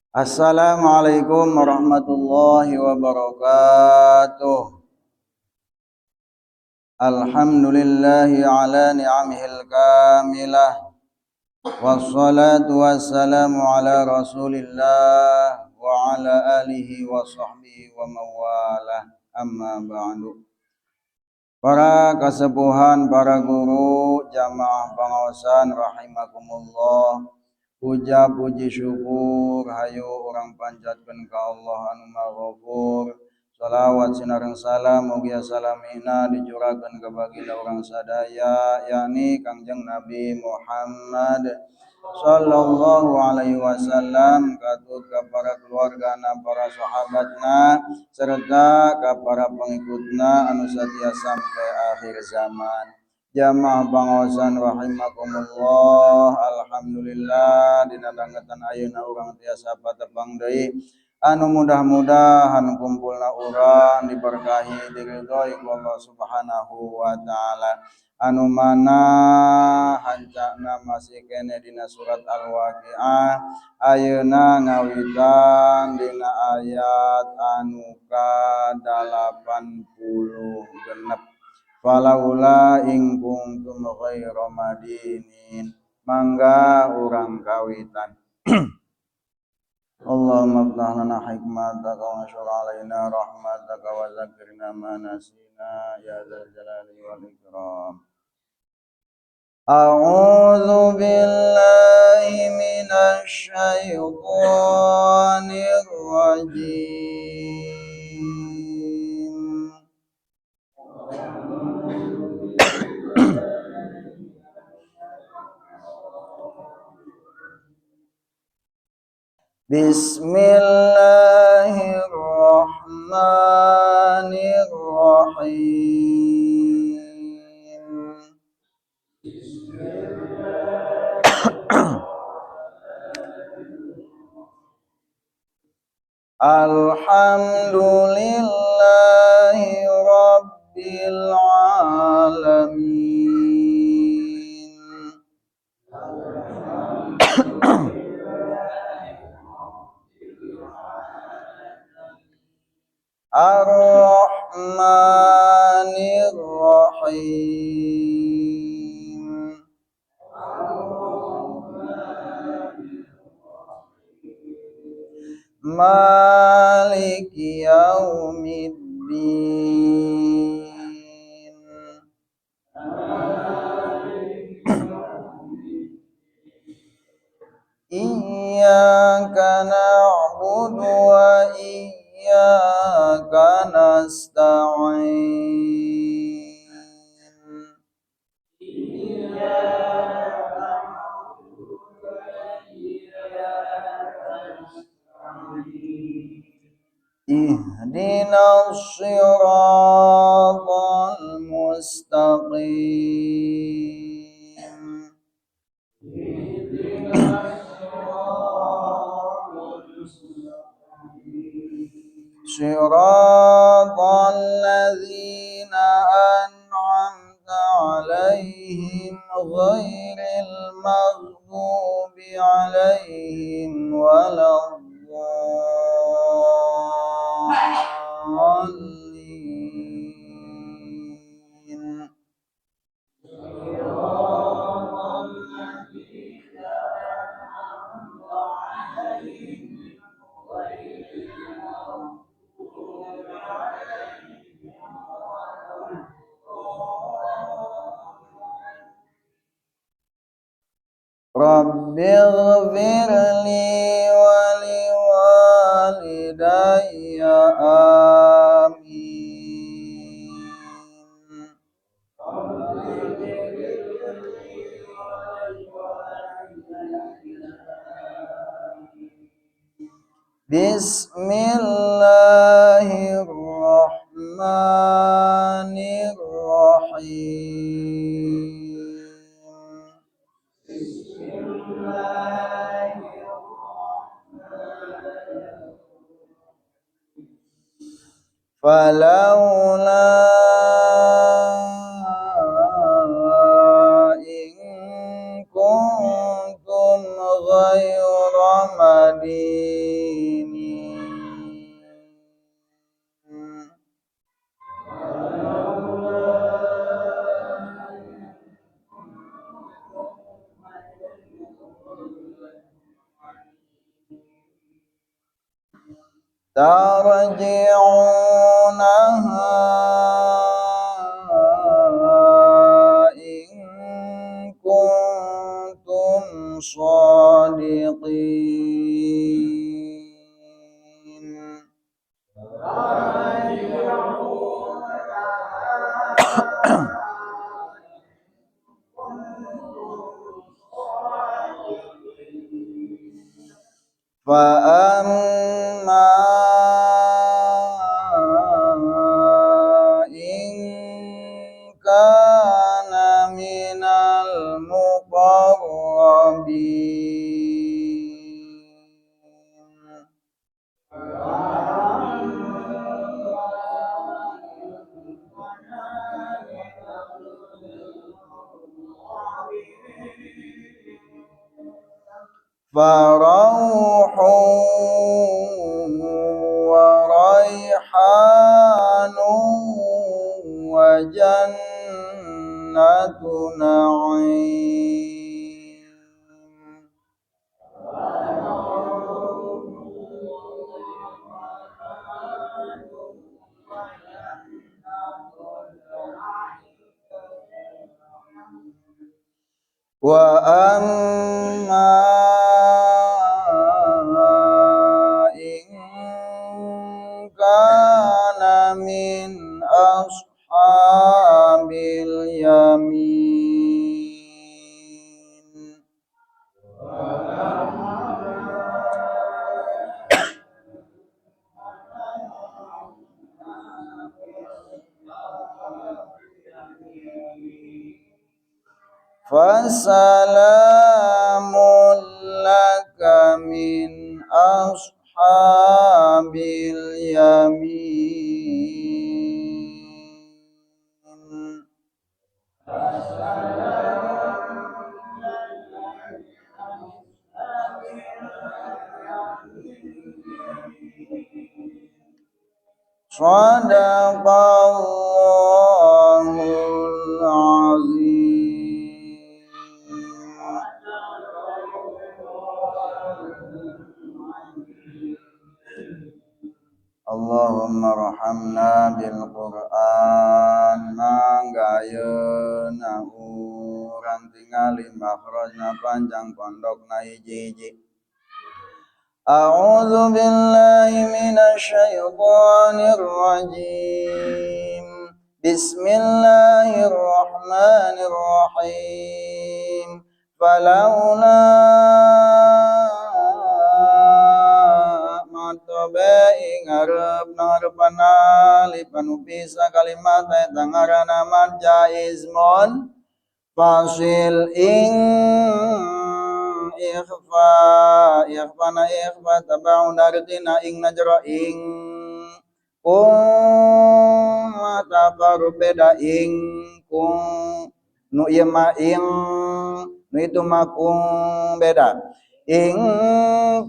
Assalamualaikum warahmatullahi wabarakatuh. Alhamdulillahi ala ni'amihil kamilah. Wassalatu wassalamu ala rasulillah wa ala alihi wa sahbihi wa mawalah. Amma ba'du. Para kasepuhan, para guru, jamaah pengawasan rahimakumullah. Puja puji syukur hayu urang panjatkeun ka Allah anu Maha Ghafur. Salawat sinareng salam mugia salamina dicurahkeun ka baginda urang sadaya, yakni Kangjeng Nabi Muhammad sallallahu alaihi wasallam, katut ka para keluargana, para sahabatna, serta ka para pengikutna anu satia sampai akhir zaman. Jamaah pangaosan rahimakumullah, alhamdulillah dina dangetan ayeuna urang tiasa patepang deui, anu mudah-mudahan kumpulna urang diberkahi, diridhoi ku Allah Subhanahu wa taala. Anu mana hancana masih kene dina surat Al-Waqiah, ayeuna ngawitan dina ayat anu ka-86, falaula in kuntum ghaira madinin. Mangga urang kawitan. Allahumma aftah lana hikmataka wa anshur alaina rahmataka wa zakkirna ma nasina ya dzal jalali wal ikram. A'udzu billahi minasy syaithanir rajim. Bismillahirrahmanirrahim. Alhamdulillahi rabbil alamin. Ar-Rahmanir Rahim. Maliki yaumiddin. Iyyaka na'budu wa iyyaka nasta'in. Ihdinas siratal mustaqim. Siratal ladzina an'amta 'alaihim ghairil maghdubi 'alaihim waladdallin. Rabbighfir li wa liwalidayya, amin. Bismillahirrahmanirrahim. Falaula in kuntum ghaira madinin. Tarji'unaha in kuntum shadiqin. Fa'amma in kana minal muqarrabin. Farauhun wa raihanun wa jannatu na'im. Wa amma in kana min ashabil yamin. Fasalamun laka min ashabil yamin. Shadaqallahul azim. Allahumma rahamna bil Qur'an mangga ayeuna urang tingali makhrajna panjang pondokna hiji-hiji. A'udzu billahi minasyaitonir rajim. Bismillahirrahmanirrahim. Falaula matobe ngarep ngarepan alif anu bisa kalimat eta ngaranna mad jaizmun fasil ing ikhfa ikhfana ikhfa tabaun artina ing najra ing kum taqarrub beda ing kum nu ieu mah ing nu itu mah kum beda in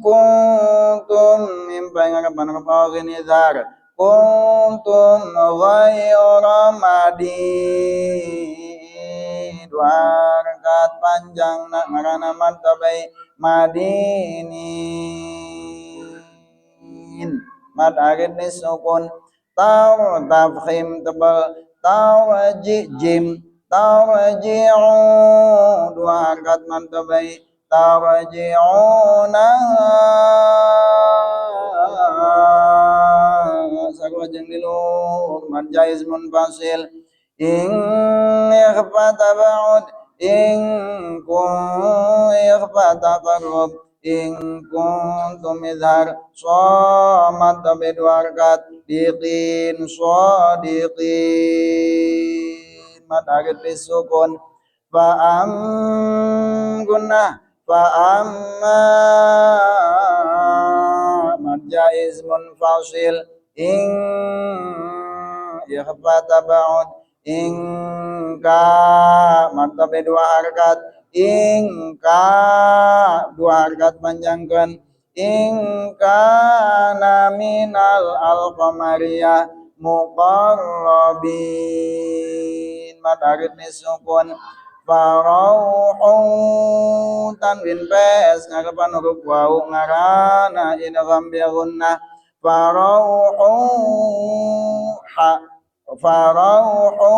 kuntum mimpi ngarepan ngarepan izhar kuntum ghaira madin dua rakaat panjang nak ngaranna mad tabai madinin mad akhir sukun tar tafkhim tebal tarji jim tarji'u dua rakaat mad tabai tarji'unaha sarua jeung diluhur mad jaiz munfasil in ikhfa taba'ud in kun ikhfa taqarrub in kuntum izhar shamat bi dua rakaat diqin shadiqin mad akhir sukun fa'am gunnah fa'amma mad jaiz munfasil in ikhfa taba'ud in ka mad tabi dua harakat in ka dua harakat panjangkeun in kana minal al-qamariyah muqarrabin mad akhir sukun farauhun tanwin pes ngarepan huruf wawu ngarana idgham bi gunnah Farauhu ha farauhu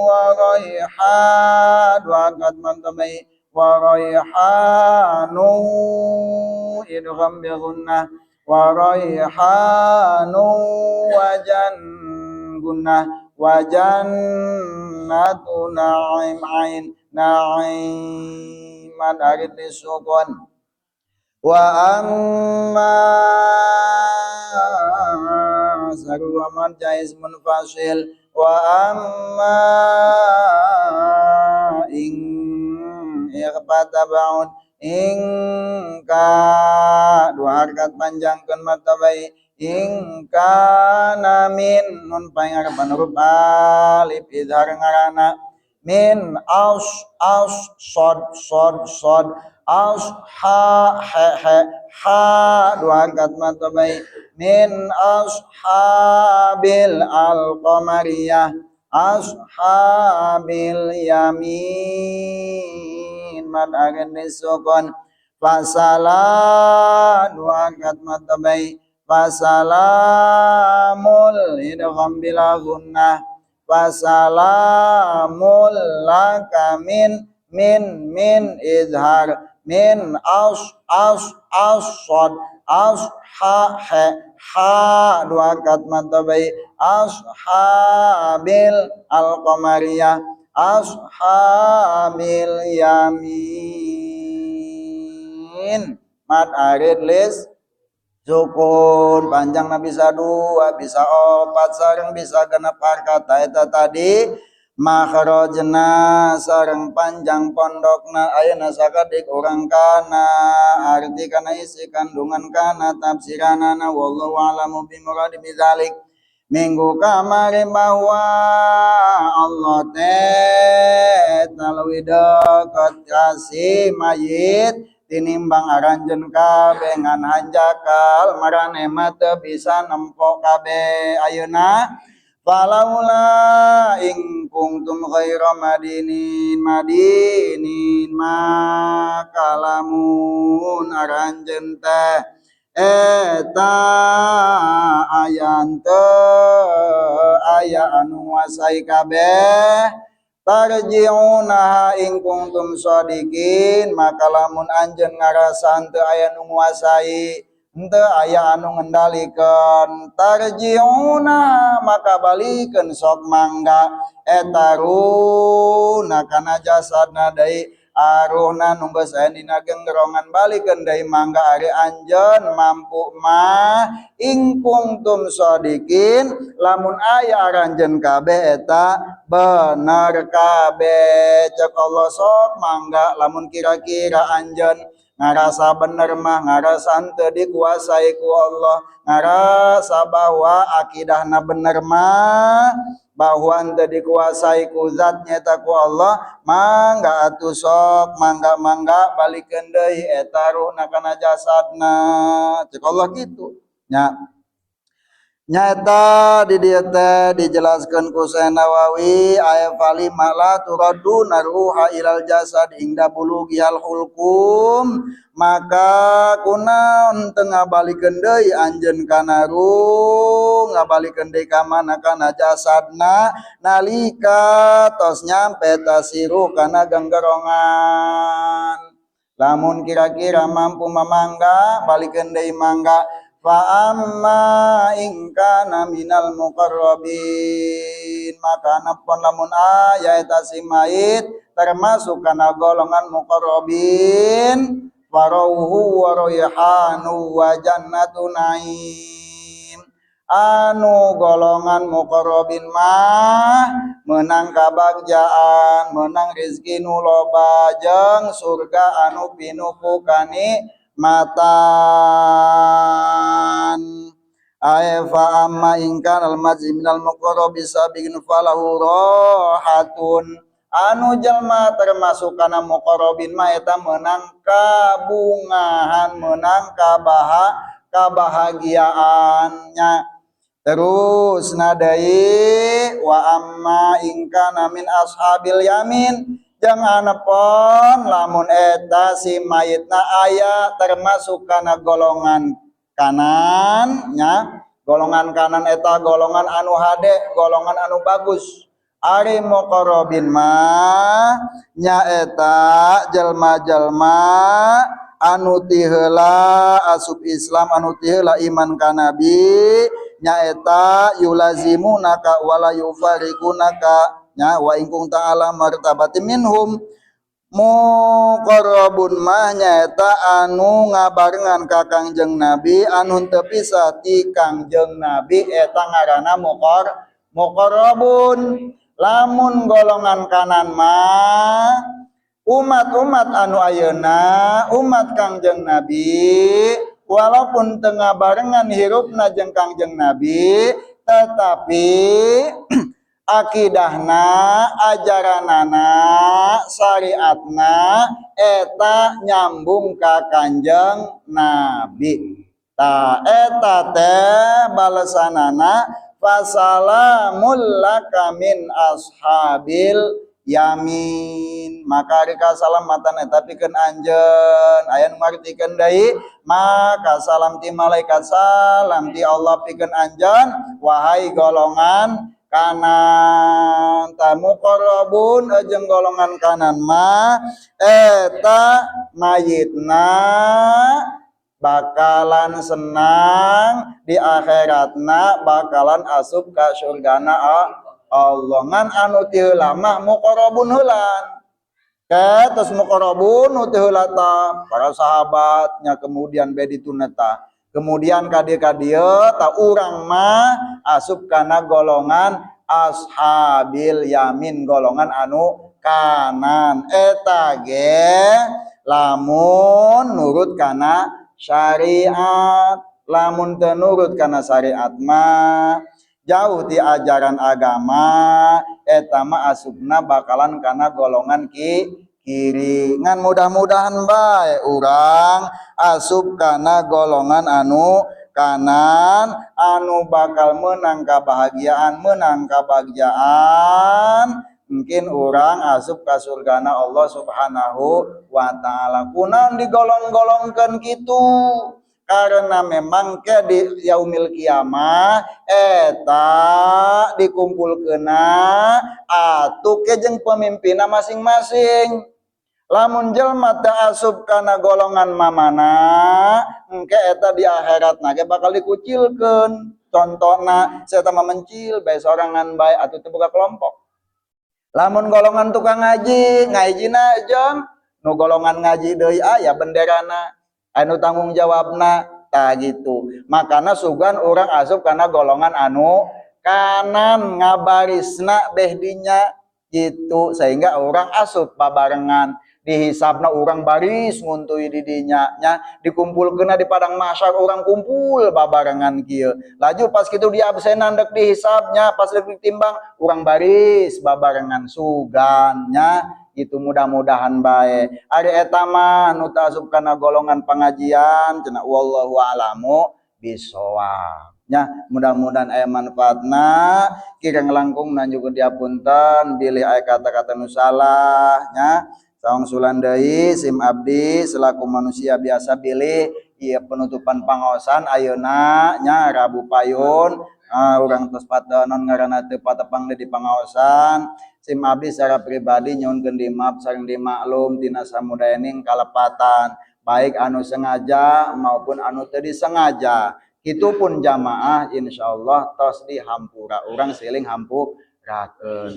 wa raihan dua angkat mantamai wa raihanu idgham bi gunnah wa raihanu wa gunnah wa jannatu na'im ain na'iman arid lisukun wa amma saru wa jaiz munfasil wa amma ing ikhfa tabaun ing ka dua harkat panjangkeun matabai ing kana min nun pangarpan huruf alif idhar ngaranna min as as sod sod sod as ha ha ha ha dua harkat matabai min ashabil al-qamariyah ashabil yamin mad agen disukun fasala dua harkat matabai fasalamul idgham bila gunnah fasalamul laka min min min izhar min as as as sad as ha ha ha dua harkat matabai ashabil al-qamariyah ashabil yamin mad arid lis sukun panjangna bisa dua bisa opat sareng bisa genep harkat eta tadi makhrajna sareng panjang pondokna ayeuna sakedik urang kana arti kana isi kandungan kana tafsiranana wallahu a'lamu bimuradi bidzalik. Minggu kamari bahwa Allah teh leuwih deukeut ka si mayit tinimbang aranjeun kabeh ngan hanjakal maraneh mah teu bisa nempo kabeh ayeuna falaula in kuntum ghaira madinin madinin maka lamun aranjeun teh eta aya teu aya anu nguasai kabeh tarji'unaha in kuntum shadiqin maka lamun anjeun ngarasa teu aya nu nguasai henteu aya anu ngendalikeun tarji'una maka balikeun sok mangga eta ruhna kana jasadna deui aruhna nu geus aya dina genggerongan balikeun deui mangga ari anjeun mampu mah in kuntum shadiqin lamun aya aranjeun kabeh eta bener kabeh cek Allah sok mangga lamun kira-kira anjeun ngarasa bener mah ngarasa henteu dikuasai ku Allah ngarasa bahwa akidahna bener mah bahwa henteu dikuasai ku zat nyata ku Allah mangga atuh sok mangga mangga balikeun deui eta ruhna kana jasadna cek Allah kitu nya. Nyata di dieu teh dijelaskeun ku Syekh Nawawi aya falima la turaduna ruha ilal jasad inda bulughil hulqum maka kunaon teu ngabalikeun deui anjeun kana ruh ngabalikeun deui ka mana kana jasadna nalika tos nyampe tasiru kana genggerongan lamun kira-kira mampu mamangga balikeun deui mangga fa amma in kana minal muqarrabin maka nepon lamun aya eta si mayit termasuk kana golongan muqarrabin farauhu wa raihanu wa jannatu naim anu golongan muqarrabin mah menang kabagjaan menang rezeki nu loba jeung surga anu pinuh ku kanikmatan ay fa amma in kana al majzi minal muqarrabi sabiqin falahu rahatun anu jalma termasuk kana muqarrabin mah eta meunang kabungahan meunang kabahagiaannya terus nadai wa amma in kana min ashabil yamin jangan pon lamun eta si mayitna aya termasuk kana golongan Kanan nya, golongan kanan eta golongan anu hade, golongan anu bagus. Ari muqarrabin mah nyaeta jelma-jelma anu ti heula asup Islam, anu ti heula iman ka Nabi, nyaeta yulazimunaka wala yufariqunaka nya, wa in kunta ala martabati minhum. Muqarrabun mah nyaeta anu ngabarengan ka Kangjeng Nabi, anu teu pisah ti Kangjeng Nabi, eta ngaranna muqarrabun. Lamun golongan kanan mah umat-umat anu ayeuna umat Kangjeng Nabi, walaupun tengah barengan hirupna jeung Kangjeng Nabi, tetapi akidahna, ajaranana, syariatna eta nyambung ka Kanjeng Nabi. Ta eta teh balesanana fasalamul laka min ashabil yamin, maka ari kasalamatan eta pikeun anjeun. Aya nu ngartikeun deui, maka salam ti malaikat, salam ti Allah pikeun anjeun, wahai golongan kanan. Ta muqarrabun jeung golongan kanan mah eta mayitna bakalan senang di akhiratna, bakalan asup ka surgana Allah. Ngan anu ti heula mah muqarrabun heulan ke terus muqarrabun nu ti heula ta para sahabatnya, kemudian be dituna ta, kemudian ka dieu, ka dieu ta urang mah asup kana golongan ashabil yamin, golongan anu kanan. Eta ge lamun nurut kana syariat. Lamun teu nurut kana syariat mah, jauh ti ajaran agama, eta mah asupna bakalan kana golongan kiri. Ngan mudah-mudahan bae urang asup kana golongan anu kanan, anu bakal menang kebahagiaan, menang kebahagiaan, mungkin orang asup ka surgana Allah Subhanahu wa Ta'ala. Kunaon digolong-golongkeun kitu? Karena memang ke di yaumil kiamah eta dikumpulkeuna atuh ke jeung pemimpinna masing-masing. Lamun jelma teu asup kana golongan mamana, engke eta di akhirat ge bakal dikucilkeun. Contohna saya mah mencil bae, sorangan bae atuh teu boga kelompok. Lamun golongan tukang ngaji, ngajina jeung nu golongan ngaji deui aya benderana, anu tanggung jawabna, tah gitu. Makana sugan urang asup kana golongan anu kanan, ngabarisna beh dinya gitu, sehingga orang asup babarengan dihisabna, urang baris nguntui di dinya nya, dikumpulkeun di padang mahsyar, urang kumpul babarengan kieu. Laju pas kitu di absenan dek dihisabnya, pas dek ditimbang, urang baris babarengan sugan nya itu. Mudah-mudahan bae. Ari eta mah nu teu asup kana golongan pengajian cenah, wallahu a'lamu bisawab nya. Mudah-mudahan aya manfaatna. Kirang langkung juga diapunten bilih aya kata-kata nu salah nya. Sawangsulan deui, sim abdi selaku manusia biasa, bilih ieu penutupan pangaosan ayeuna nya, Rabu Payun, urang tos non ngaranna teu patepang di pangaosan. Sim abdi secara pribadi nyuhunkeun dimaaf sareng dimaklum tina samudayaning kalepatan, baik anu sengaja maupun anu teu disengaja. Kitu pun jamaah, insyaallah tos dihampura, urang siling hampurakeun.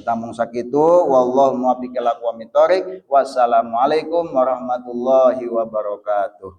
Tamung sakitu, wallahu muwaffiq ila aqwamit thoriq. Wassalamualaikum warahmatullahi wabarakatuh.